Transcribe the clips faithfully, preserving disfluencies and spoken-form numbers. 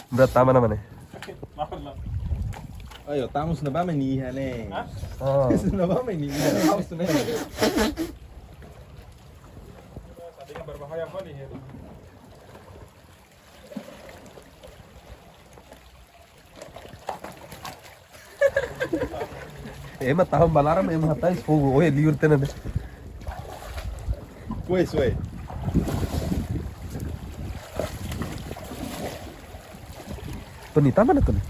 Berat tama na mana? Ayo, tamu suna ba meni iha ne'e. Hah? Oh. Suna ba meni iha, tamu suna. Tadi kan berbahaya kali ya. Ema tahan ba laran, ema hatais fogo. Oe, liur tena de. Kues, kues. Tony, tama na, Tony?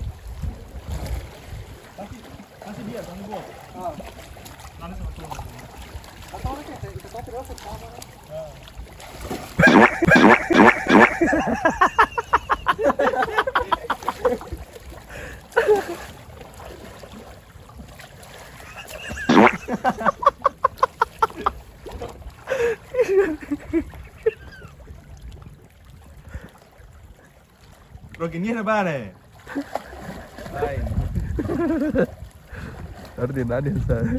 Bro, gini ada bare. Lain. Ordináriu, sabe?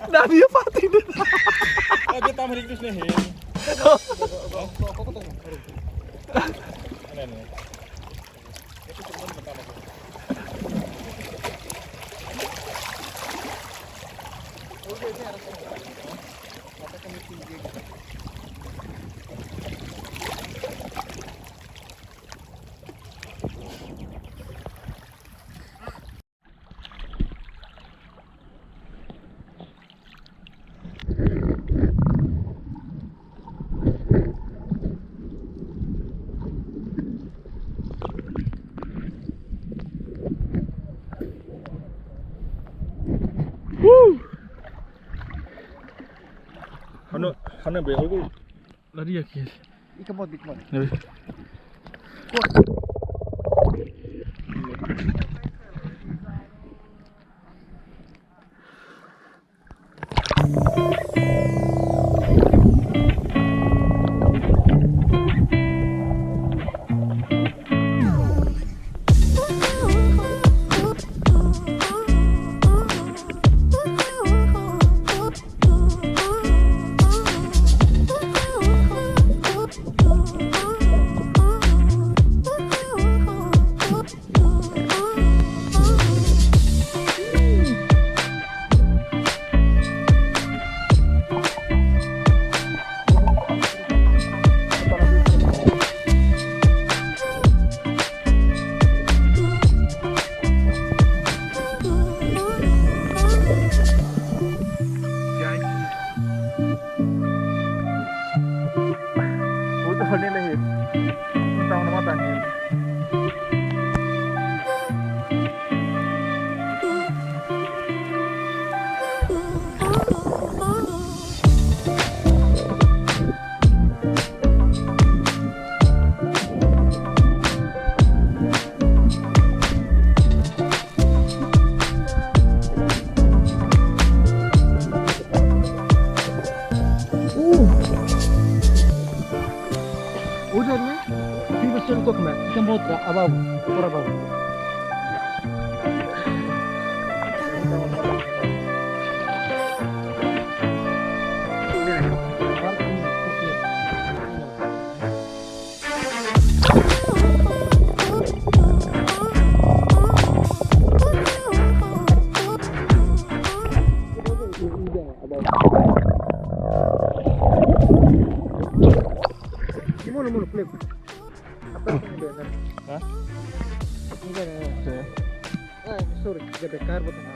Dah, dia pati dah. Oh, dia tambah Inggris nih, he. Aneh, aneh. Hanu, hanu be ogu. Lari ya kis. Ika mot, ika mot. Nabi. Udah nih, tiba sungkuk nak, ikan baut gak, abang, kurang abang. Hah? Oke. Ah, sorry, jadi karbo tengah.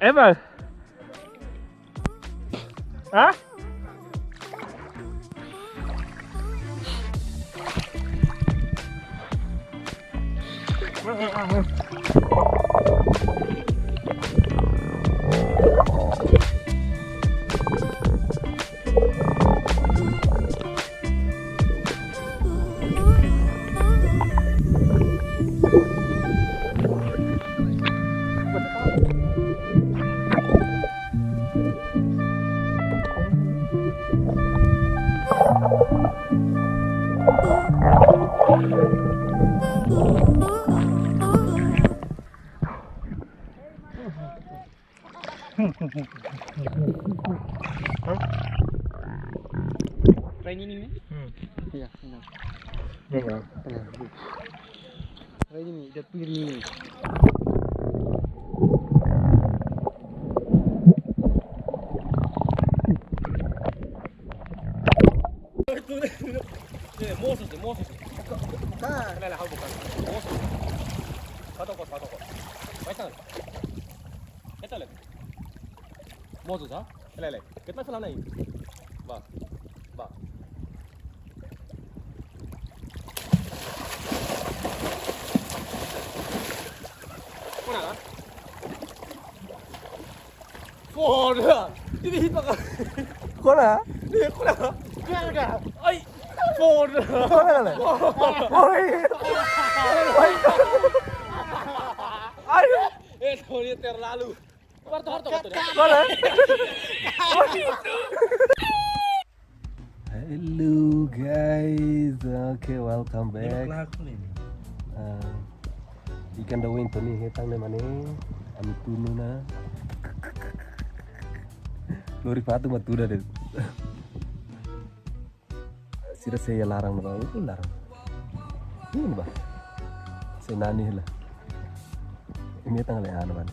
Emang? Hah? Rai nini, ne? Hmm. Iya, benar. Benar. Benar. Rai nini, ida tuir nini. Eh, mosu, mosu. Ka. Lele, hau bukan. Mosu. Patoko, patoko. Baik, Eta le. Mosu sa? Lele. Kita sana nai. Ba. Ba. Kona ka? Foda. Ini hit maka. Kona? Ini kona. Gaga. Ai. Foda. Kona le. Oi. Ai. Eh, Tony terlalu. Harto, harto, harto. Hello guys, okay, welcome back. Ah, ikan da winto ni hetan ne mane, ami tunu ona. Lori patu matuda de. Sira sei iha laran ba, uh, laran. Ini ba. Sei nani hela. Ini tanggal ya anu ba.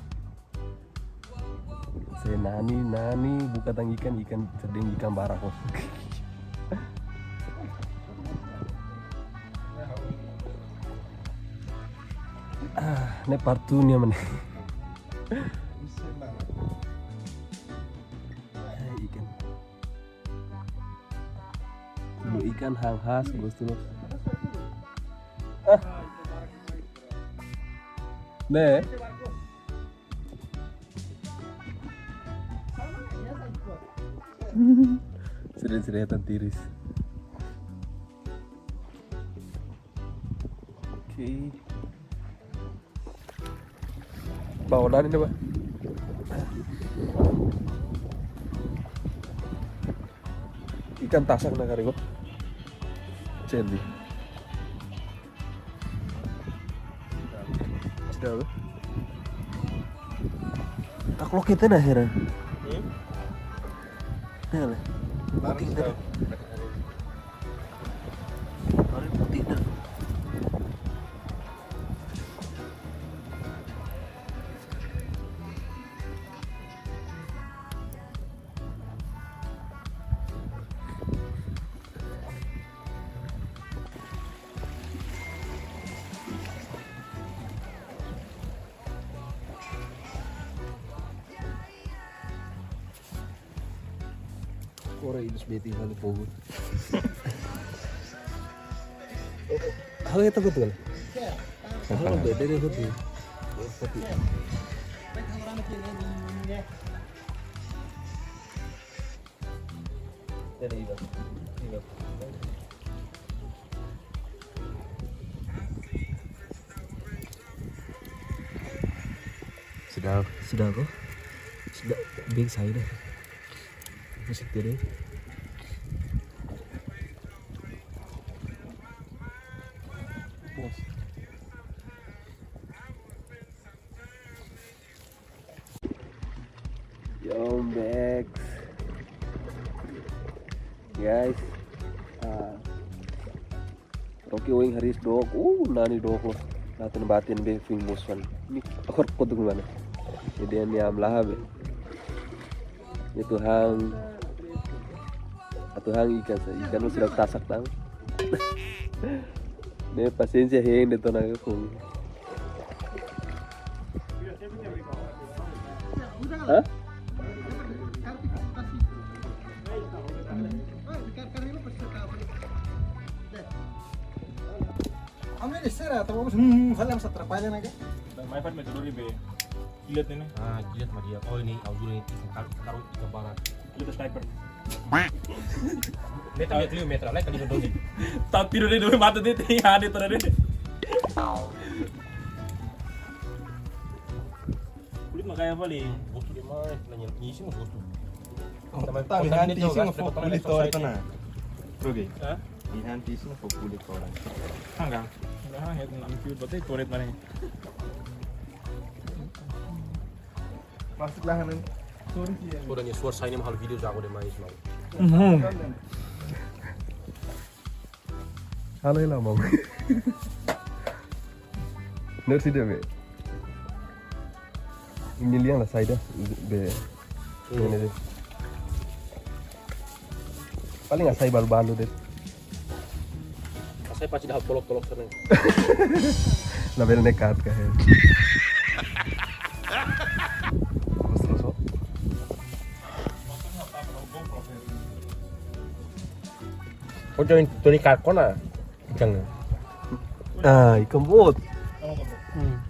Sei nani, nani, buka tang ikan, ikan sedang ikan barak kos. Ah, ne partu ni mana? Ah, ikan. Lu ikan hang has, bos tu. Ah. Ne. Sering-sering tan tiris. Oke. Bawa lari ne ba. Ikan tasak na kari ko. Celi. Sudah, ba? Aku lo kita na hera. Hmm? Hera. Putih kita. Baru putih dah. Kore idus beti hali pogo. Halo ya takut kan? Halo bete deh hotel. Hotel. Sudah, sudah ko? Sudah, big saya deh. Musik dulu. Bos. Yo, Bex. Guys. Ah. Rocky Wing haris dook. Uh, nani dook loos. Natin batin be fing muswan. Ni akor kotuk mana. Jadi ini am laha be. Itu hang. Atu hang ikan sa. Ikan sudah tasak tang. Be pasiénsia hein de'it ona ke fung. Hah? Kamu ini sera, atau apa? Hmm, salah, masa terpajang aja. Mai fat metodori be. Kilat ne'e. Ah, kilat Maria. Oh, ini aujur ini, kar-, karung ikan bara. Kilat sniper. Meta, meta, meta, like, kali doni. Tapi doni doni mata dia, dia ada tadi. Kulit makanya apa nih? Gostu demais, nanya, ngisi mau gostu. Oh, tapi nanti isi mau kulit orang sana. Oke. Hah? Nanti isi mau kulit orang. Enggak. Enggak, ya, enggak, berarti kulit mana? Plastik lahan. Sorry, sih, ya. Sudah nih, suara saya ini mahal video jago deh, mais, mau. Mhm. Halo, halo, mau. Ner sih deh, be. Ini liang lah, saya dah, be. Hmm. Ini deh. Paling asai balu-balu deh. Asai pasti dah tolok-tolok sana. Label nekat kah ya? Terus, terus, oh. Kau join Tony Karkona? Ikan. Ah, ikan bot. Hmm.